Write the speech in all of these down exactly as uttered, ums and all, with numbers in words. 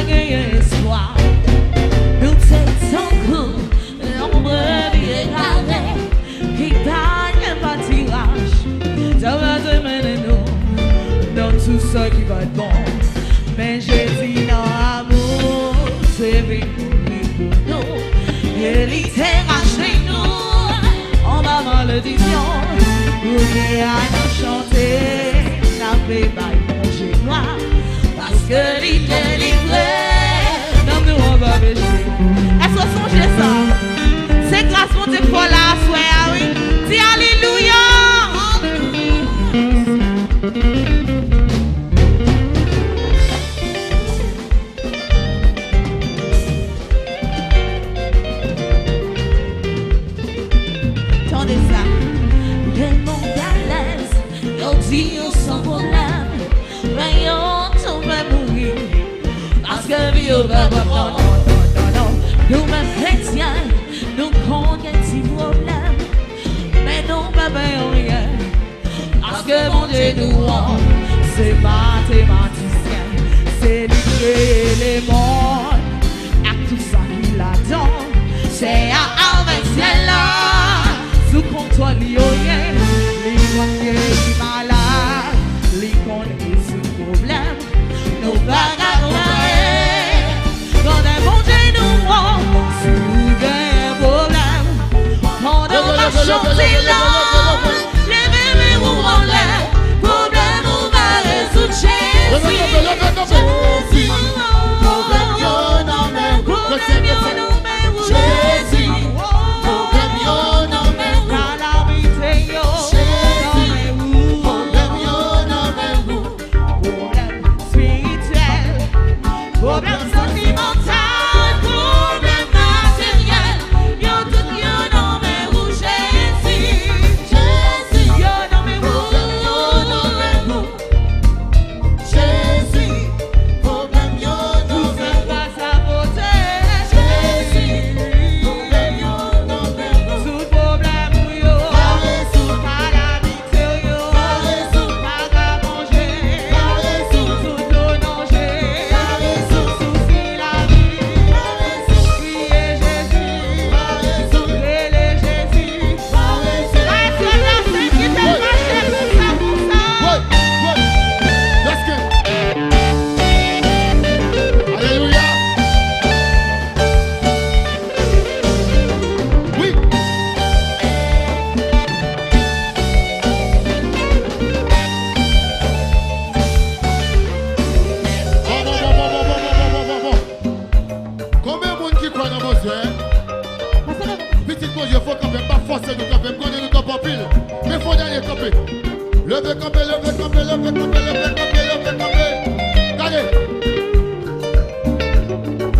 Genyen espwa. Nou te tankou yon brebi egare ki pa gen patiraj. Dyab la te mennen nou nan tout sa ki pa t bon. Men Jezi nan amou te vin mouri pou nou. E li te rachte nou anba malediksyon. Kounye a n ap chante, n ap bay Bondye glwa. Paske li delivre nanm nou anba peche. Èske w sonje sa? Se gras Bondye k fè w la aswè a, wi. Di alelouya! Tande sa. Demonn alèz, yo di yo san pwoblèm. Men yo tou fè mouri, paske vi yo pa pwòp, non, non, non, non, non. Nou menm kretyen, nou konn gen ti pwoblèm, men nou pa pè anyen, paske Bondye nou an, se matematisyen, se li k kreye lemonn ak tout sa ki ladan, tè a avèk syèl la, sou kontwòl li yo ye. Li konn geri malad, li konn rezoud pwoblèm. Nou pa ka konpare grandè Bondye nou an. Si w gen pwoblèm, pandan w ap chante la, leve men ou anlè. Pwoblèm ou va rezoud, Jezi. Jezi, pwoblèm yo nan men ou. Pwoblèm yo nan men ou. Jezi, pwoblèm yo nan men ou. Kalamite yo nan men ou. Pwoblèm yo nan men ou. Pwoblèm espirityèl, pwoblèm santimantal, pwoblèm materyèl, yo tout yo nan men ou, Jezi. Jezi, yo nan men ou. Pwoblèm yo nan men ou. Jezi, pwoblèm yo nan men ou. Jezi, pwoblèm yo nan men ou. Tout pwoblèm ou yo, kalamite ou yo, pa ka manje. Tout yo nan Jezi, sousi lavi. Kriye Jezi, rele Jezi. Èske la sèt ki te fache konsa, konsa? Alelouya. Wi. Bon, bon, bon, bon, bon, bon, bon, bon, bon, bon. Konbyen moun ki kwè nan Bondye, en? Pitit Bondye, fò kanpe, m p ap fòse nou kanpe, m konnen nou kanpe anpil. Men fò dènye kanpe. Leve kanpe, leve kanpe, leve kanpe, leve kanpe, leve kanpe. Gade.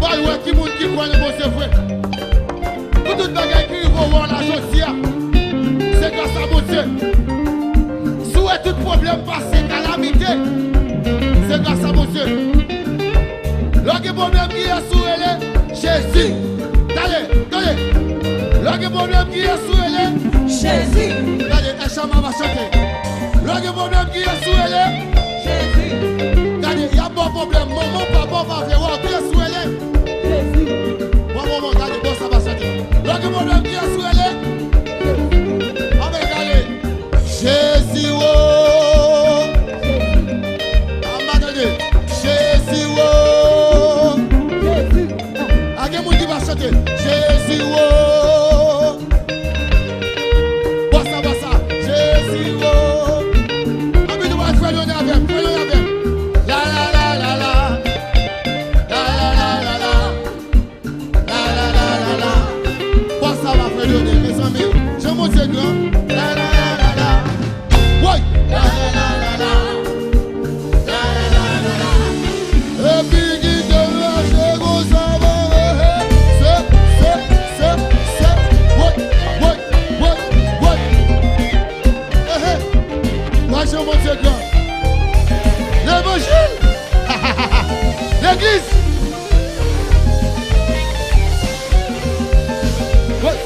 Bay wè ki moun ki kwè nan Bondye vre. Pou tout bagay ki rive w la jodi a, se gras a Bondye. Si w wè tout pwoblèm pase, kalamite, se gras a Bondye. Lè w gen pwoblèm, kiyès ou rele? Jezi. Tande, tande. Lè w gen pwoblèm, kiyès ou rele? Jezi. Tande, Echama va chante. Lè w gen pwoblèm, kiyès ou rele? Jezi. Gade, y ap ba w pwoblèm. Manman w, papa w pa vle wè w, kiyès ou rele? Jezi. Bon, bon, bon, gade, bò sa va chante. Lè w gen pwoblèm, kiyès ou rele? Jezi. Anben, gade. Jezi, wo. Anba, tande. Jezi, wo. Jezi. A, gen moun ki va chante. Jezi, wo. Bò sa, bò sa. Jezi, wo. Anben, nou va fè lyonè avè m, fè lyonè avè m. La, la, la, la, la. La, la, la, la, la. La, la, la, la, la. Bò sa va fè lyonè, mezanmi. Jan Bondye gran. La, la, la, la, la. Woy! La, la, la, la, la. La, la, la, la, la. Epi gite rache konsa, bon, eh, eh. Se, se, se, se. Woy, woy, woy, woy. Eh, eh. Wè jan Bondye gran. Levanjil. Legliz. Woy.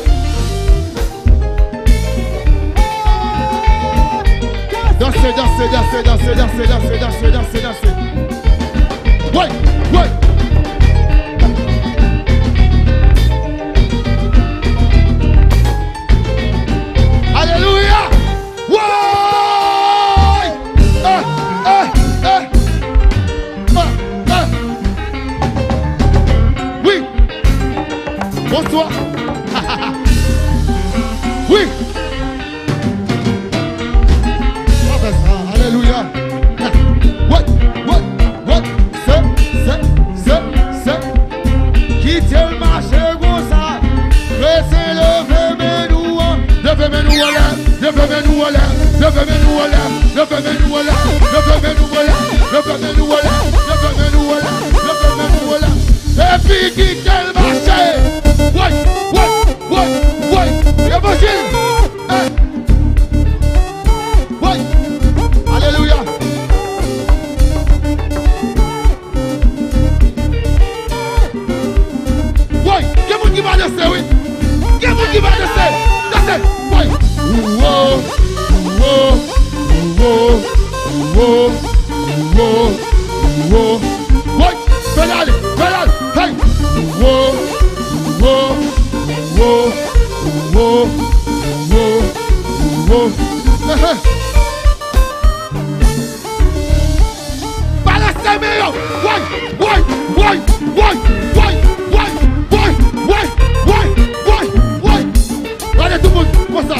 Danse, danse, danse, danse. Woy, woy. Bonswa. Wi. Alelouya. Woy, woy, woy. Se, se, se, se. Kite l mache konsa. Leve men nou an. Leve men nou anlè. Leve men nou anlè. Leve men nou anlè. Leve men nou anlè. Epi kite l mache. Woy, woy, woy, woy. Levanjil. Woy. Alelouya. Woy, gen moun ki pa danse, wi. Gen moun ki pa danse. Danse. Woy. Wo, wo, wo, wo, wo, wo. Woy, fè l ale, fè l ale. Hey. Wo, wo, wo, wo, wo, wo. Hey, hey. Balanse men yo. Woy, woy, woy. Gade tout moun. Konsa.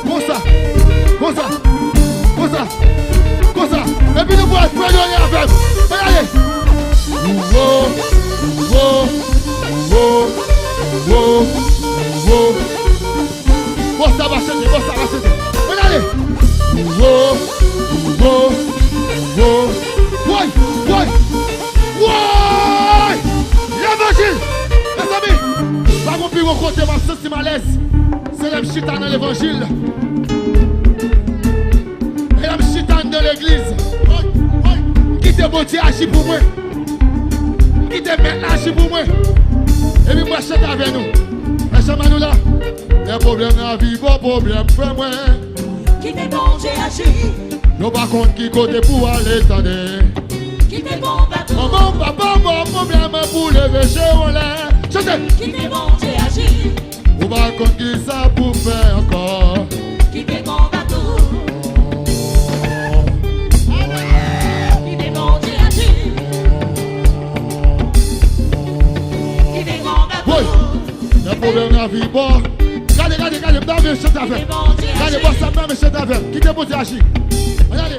Konsa. Konsa. Konsa. Konsa. Epi nou pral fredone avè m. Ann ale. Wo, wo, wo, wo, wo. Bòs sa va chante, bòs sa va chante. Ann ale. Wo, wo, wo. Woy, woy, woy. Levanjil. Mezanmi, pa gon pi gwo kote m ap santi m alèz. Se lè m chita nan levanjil. E lè m chita anndan legliz. Woy, woy. Kite Bondye aji pou mwen. Kite Mèt la aji pou mwen. Epi mwen chante avè nou. Mèt chanm nou la. Lè pwoblèm lavi ba w pwoblèm, frè mwen. Kite Bondye aji. Nou pa konn ki kote pou ale, tande. Kite konba tou. Manman, papa, ba w pwoblèm pou leve je w anlè. Chante. Kite Bondye aji. Ou pa konn ki sa pou fè ankò. Kite konba tou. Kite Bondye aji. Kite konba tou. Woy. Nan pwoblèm lavi ba w. Gade, gade, gade, m ta vle chante avè m. Gade, bòs sa, m ta vle chante avè m. Kite Bondye aji. Gade.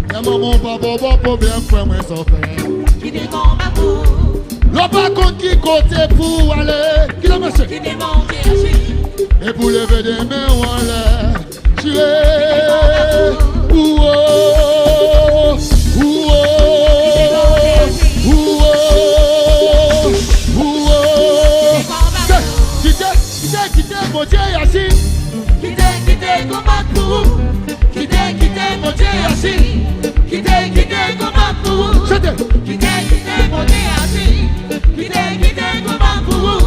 Lè manman w pa ba w ba w pwoblèm, frè mwen, sa w fè. Kite konba tou. Lè w pa konn ki kote pou w ale. Kite mache. Kite Bondye aji. E pou leve de men w anlè. Chire. Ou wo. Ou wo. Ou wo. Ou wo. Kite, kite, kite Bondye aji. Kite, kite konba pou ou. Kite, kite Bondye aji. Kite, kite konba pou ou. Chante. Kite, kite Bondye aji. Kite, kite konba pou ou.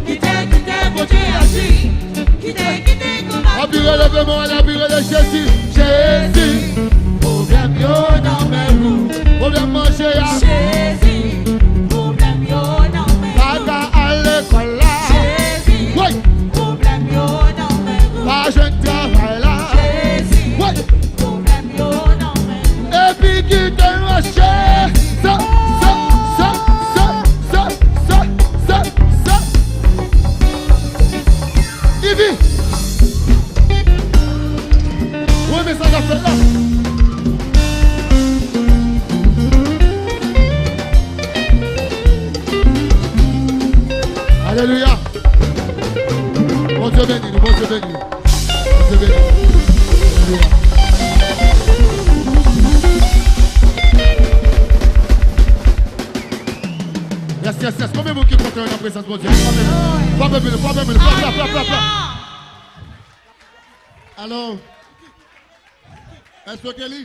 Kite, kite Bondye aji. Kite, kite konba pou ou. Anpi rele men w anlè, anpi rele Jezi. Jezi. Pwoblèm yo nan men ou. Pwoblèm manje a. Jezi. Pwoblèm yo nan men ou. Pa ka al lekòl la. Jezi. Woy. Pwoblèm yo nan men ou. Pa jwenn travay la. Jezi. Woy. Pwoblèm yo nan men ou. Epi kite l mache. Sa, sa, sa. Ivi. Ou renmen sa k ap fèt la? Alelouya. Bondye beni nou, Bondye beni nou. Bondye beni nou. Alelouya. Yes, yes, yes. Konbyen moun ki kontan nan prezans Bondye? Frape men nou, frape men nou, frape men nou. Frape, frape, frape, frape. Alò, èske ke li?